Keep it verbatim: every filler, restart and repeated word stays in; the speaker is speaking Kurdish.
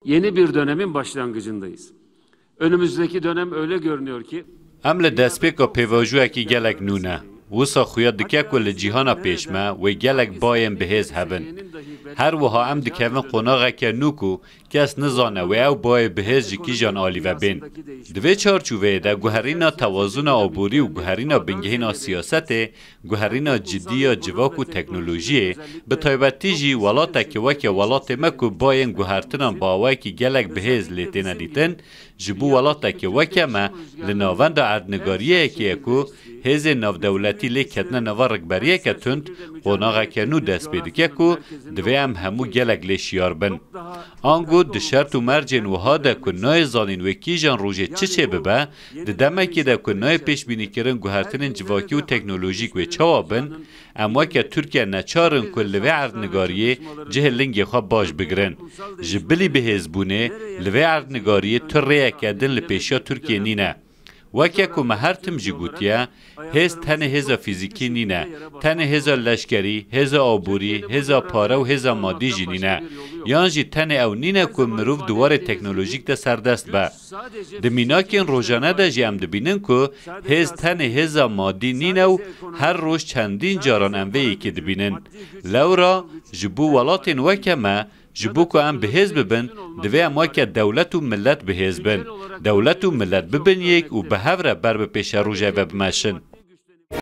Yeni bir dönemin başlangıcındayız. Önümüzdeki dönem öyle görünüyor ki Em li destpêka pêvajoyekî gelek nû ne. Wisa xuya dike ku li cîhana pêş me wê gelek bayên bihêz hebin. Her wiha em dikevin qonaxeke nû ku kes nizane wê ew bayê bihêz ji kîjan alî ve bên. Di vê çarçoveyê de guherîna tewazûna aborî û guherîna bingehîn a siyasetê, guherîna cidî ya civak û teknolojiyê, bi taybetî jî welatekî weke welatê me ku bayên guhertinan bi awayekî gelek bihêz lê têne dîtin, ji bo welatekî weke me li navenda erdnigariyeyekê ye ku hêzên navdewletî lê ketine nava rikberiyeke tund, qonaxeke nû dest pê dike ku divê em hemû gelek lê şiyar bin. Ango di şert û mercên wiha de ku nayê zanîn wê kîjan rojê çi çê bibe, di demekê de ku nayê pêşbînîkirin guhertinên civakî û teknolojîk wê çawa bin, em weke Tirkiye neçar in ku li vê erdnigariyê cihê lingê xwe baş bigirin. Ji bilî bihêzbûnê, li vê erdnigariyê tu rêyeke din li pêşiya Tirkiyê nîne. Weke ku me her tim jî gotiye, hêz tenê hêza fîzîkî nîne, tenê hêza leşkerî, hêza aborî, hêza pare û hêza madî jî nîne. Yan jî tenê ew nîne ku mirov di warê teknolojîk de serdest be. Di mînakên rojane de jî em dibînin ku hêz tenê hêza madî nîne û her roj çendîn caran em vê yekê dibînin. Lewra ji bo welatên weke me, ji bo ku em bihêz bibin, divê em weke dewlet û milet bihêz bin. Dewlet û milet bibin yek û bi hev re ber bi pêşerojê ve bimeşin.